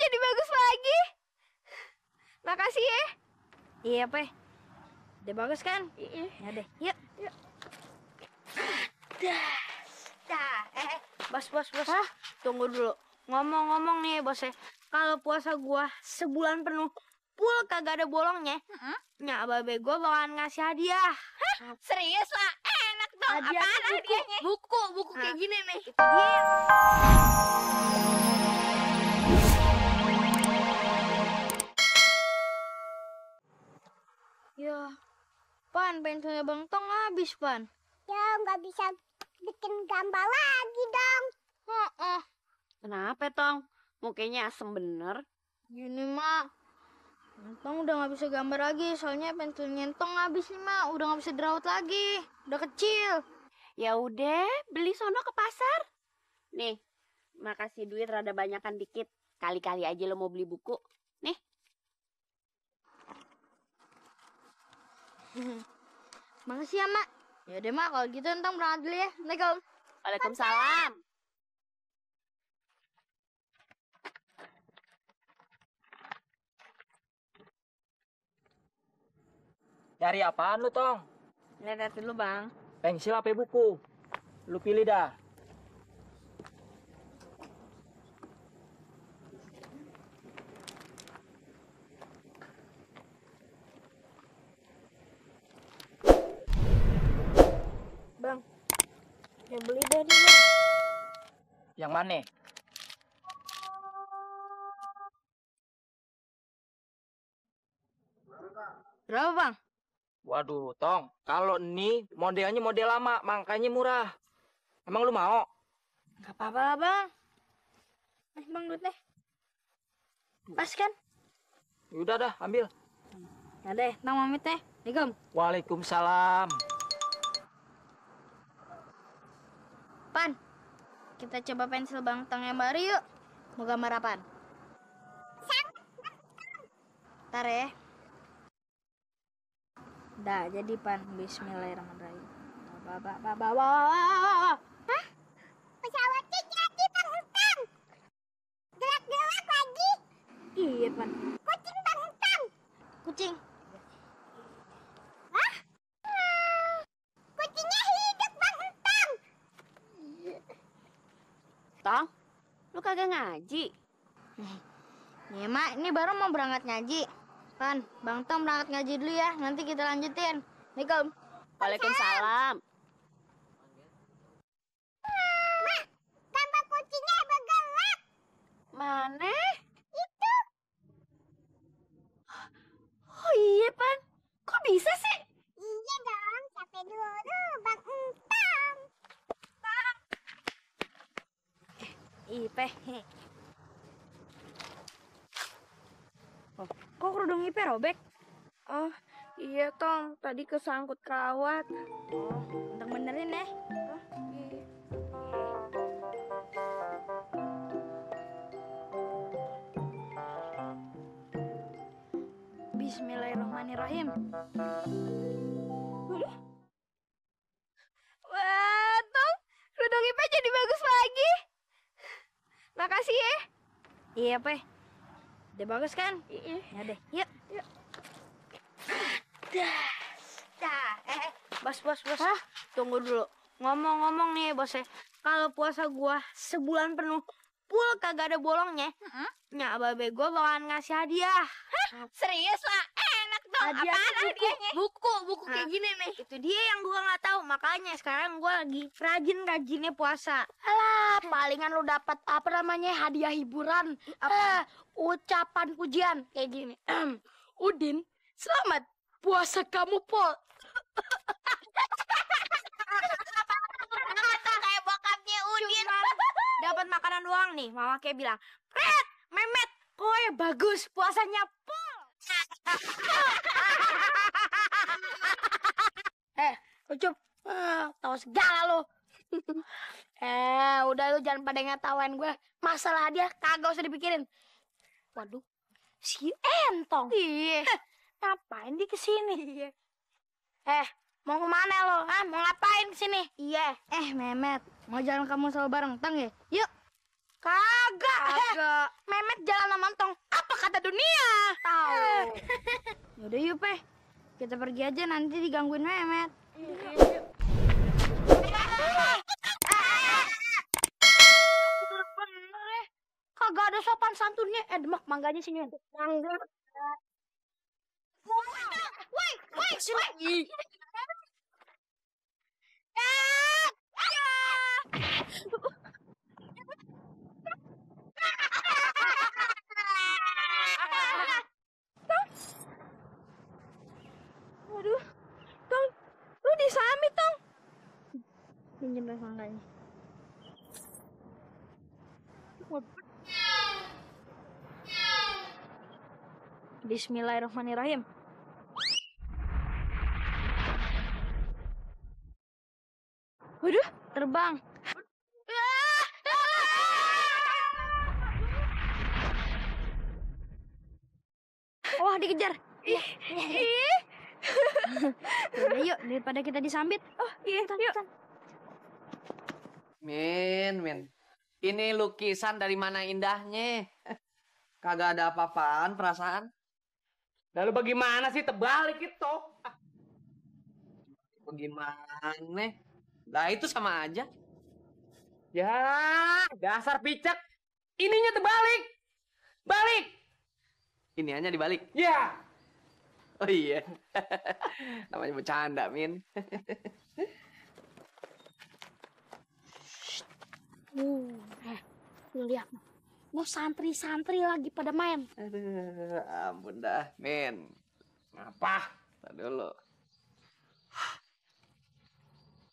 jadi bagus lagi. Makasih ya. Iya, Pe. Udah bagus kan? Iya. Ya deh, yuk. Bos. Hah? Tunggu dulu. Ngomong-ngomong nih, Bos ya. Kalau puasa gua sebulan penuh full kagak ada bolongnya, nyak babe gua bakalan ngasih hadiah. Hah? Serius lah? Enak dong. Hadiah Apaan buku, hadiahnya? buku kayak gini nih. Itu dia. Ya, Pan, pensilnya Bang Tong habis, Pan. Ya, nggak bisa bikin gambar lagi dong. Kenapa, Tong? Mukanya asem bener. Gini, Mak. Bang Tong udah nggak bisa gambar lagi, soalnya pensilnya Tong habis nih, Mak. Udah nggak bisa diraut lagi. Udah kecil. Ya udah, beli sono ke pasar. Nih, makasih duit rada banyakan dikit. Kali-kali aja lo mau beli buku. Nih. Makasih ya, Mak. Ya udah, Mak. Kalau gitu Tong berangkat dulu ya. Assalamualaikum. Waalaikumsalam. Cari apaan lu, Tong? Lihat dulu, Bang. Pensil apa buku? Lu pilih dah. Bang, ya beli deh nih, Bang. Yang mana? Berapa, Bang? Waduh, Tong. Kalau ini modelnya model lama, makanya murah. Emang lu mau? Gak apa-apa lah, Bang. Bang, duitnya. Pas kan? Udah dah, ambil. Ya deh, Tong pamit ya. Assalamualaikum. Waalaikumsalam. Pan, kita coba pensil Bang Tong yang baru yuk. Mau gambar apaan? Ntar ya. Dah, jadi Pan. Bismillahirrahmanirrahim. Hah? Pesawatnya jadi Bang Hutang. Gelap-gelap lagi. Iya, Pan. Kucing Bang Hutang. Kucing. Hah? Kucingnya hidup Bang Hutang. Tong, lu kagak ngaji? Ya, Mak. Ini baru mau berangkat ngaji. Pan, Bang Tong berangkat ngaji dulu ya. Nanti kita lanjutin. Assalamualaikum. Waalaikumsalam. Mak, gambar kucingnya bergelap. Mana? Itu. Oh iya, Pan. Kok bisa sih? Iya dong, capek dulu Bang Hutang. Ipe. Oh, kok kerudung Ipe robek? Oh, iya Tong, tadi kesangkut kawat. Oh, untuk benerin ya. Oh, iya. Bismillahirrahmanirrahim. Wah, Tong, kerudung Ipe jadi bagus lagi. Makasih ya. Iya, Pe. Udah bagus kan? Iya. Ya deh, yuk. Bos. Hah? Tunggu dulu. Ngomong-ngomong nih, Bos ya. Kalau puasa gua sebulan penuh full kagak ada bolongnya, nyak babe gua bakalan ngasih hadiah. Serius lah? Enak dong. Hadiah Apaan tuh hadiahnya? buku kayak gini nih. Itu dia yang gua nggak tahu. Makanya sekarang gua lagi rajinnya puasa. Alah, palingan lu dapat apa namanya hadiah hiburan. Ucapan pujian kayak gini. Udin, selamat puasa kamu, Pol. Kayak bokapnya Udin. Dapat makanan doang nih. Mama kayak bilang, Red, Memet, kowe bagus puasanya full. Ucup, tahu segala lu. Udah lu jangan pada ngetawain gue. Masalah hadiah kagak usah dipikirin. Waduh, si Entong. Iya. Ngapain dia kesini? Mau kemana lo? Mau ngapain kesini? Iya. Memet, mau jalan kamu sama bareng Tang ya? Yuk. Kagak. Agak. Memet jalan sama Tong. Apa kata dunia? Tahu. Yaudah yuk, Pe. Kita pergi aja, nanti digangguin Memet. Bener ya. Kagak ada sopan santunnya. Demak, mangganya sini. Mangga. Woi. Waduh, Tong, lu disami, Tong. Pinjem mangganya. Bismillahirrahmanirrahim. Waduh, terbang. Wah, dikejar. Udah yuk, daripada kita disambit. Oh, iya, yuk. Min. Ini lukisan dari mana indahnya. Kagak ada apa-apaan perasaan. Lalu bagaimana sih terbalik itu? Bagaimana? Lah itu sama aja. Ya, dasar picek. Ininya terbalik. Balik. Ini hanya dibalik. Ya. Oh iya. Namanya bercanda, Min. Lu lihat. Mau santri-santri lagi pada main. Aduh, ampun dah, Min. Apa? Tar dulu.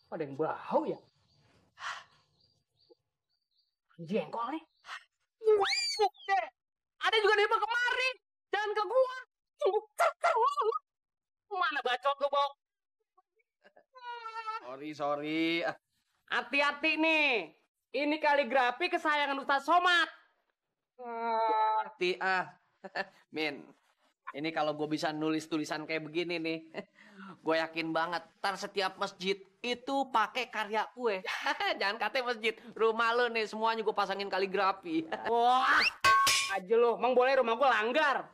Ada yang bau ya? Jengkol nih. Ada juga di kemari. Jangan ke gua. Mana bacot lu, Bok? Sorry. Hati-hati nih. Ini kaligrafi kesayangan Ustaz Somad. Hati Min. Ini kalau gue bisa nulis tulisan kayak begini nih, gue yakin banget ntar setiap masjid itu pakai karya gue. Jangan katanya masjid, rumah lo nih semuanya gue pasangin kaligrafi. Wah, aja lo. Emang boleh rumah gua langgar.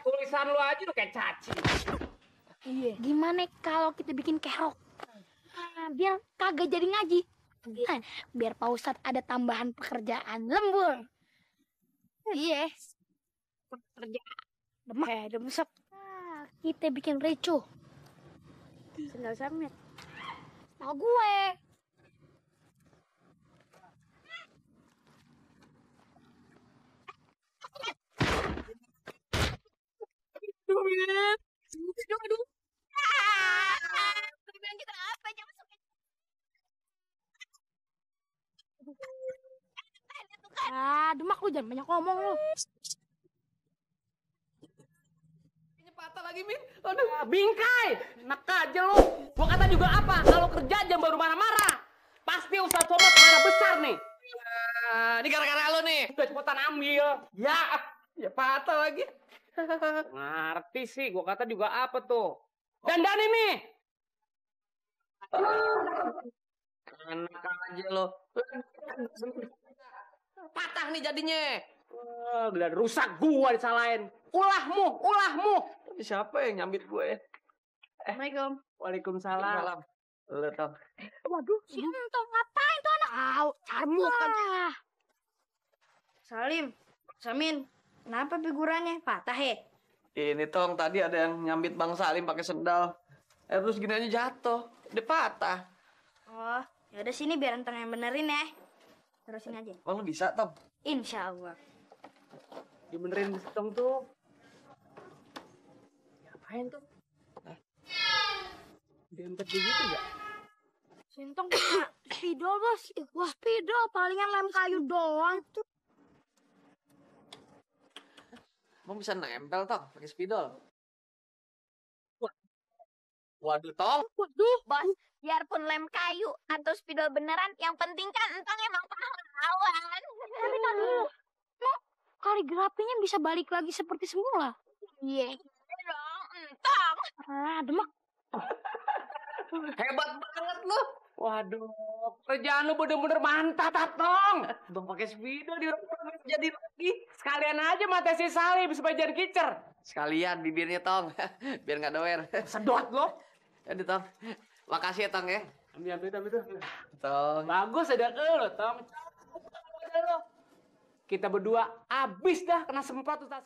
Tulisan lu aja lu kayak caci. Iya. Gimana kalau kita bikin kerok? Biar kagak jadi ngaji. Biar Pak Ustadz ada tambahan pekerjaan. Lembur. Iya. Demesek. Kita bikin reco. Sendal samit. Mau gue. Aduh. Bilang kita apa? Jangan masuk. Demak lu jangan banyak ngomong lu. Ini patah lagi, Min. Aduh. Aduh, bingkai. Enak aja lu. Gua kata juga apa? Kalau kerja jangan baru marah-marah. Pasti Ustaz Somad marah besar nih. Ini gara-gara lo nih. Udah cepetan ambil. Ya patah lagi. Ngerti sih, gua kata juga apa tuh. Dandani nih. Enak aja lo. Patah nih jadinya. Udah rusak gua disalahin. Ulahmu. Tapi siapa yang nyambit gue? Assalamualaikum. Waalaikumsalam. Malam. Lo tau. Waduh, si Entong ngapain tuh anak? Carbuk kan. Salim, Samin, kenapa figurannya patah ya? Ini Tong, tadi ada yang nyambit Bang Salim pakai sendal. Terus gini aja jatuh. Dia patah. Oh, yaudah sini biar Entong yang benerin ya. Terusin aja. Oh, lu bisa, Tong? Insya Allah. Dibenerin Tong tuh. Ngapain tuh? Dempet begitu ya? Sintong kena spidol, Bos. Wah, spidol palingan lem kayu doang tuh. Emang bisa nempel, Tong, pakai spidol? Waduh, Tong. Waduh, Bos, biarpun lem kayu atau spidol beneran, yang penting kan Entong emang pahlawan. Tapi kan dulu, kaligrafinya bisa balik lagi seperti semula. Iya dong, Entong. Demak. Hebat banget lu. Waduh, kerjaan lu bener-bener mantap, Tong. Bang pakai speedo di rumah jadi lagi. Sekalian aja mata si Sali supaya jadi kicer. Sekalian bibirnya Tong, biar nggak doer. Sedot lo. Jadi Tong, makasih ya Tong ya. Ambil tuh. Tong. Bagus ada lo, Tong. Ada lo. Kita berdua abis dah kena semprot tuh.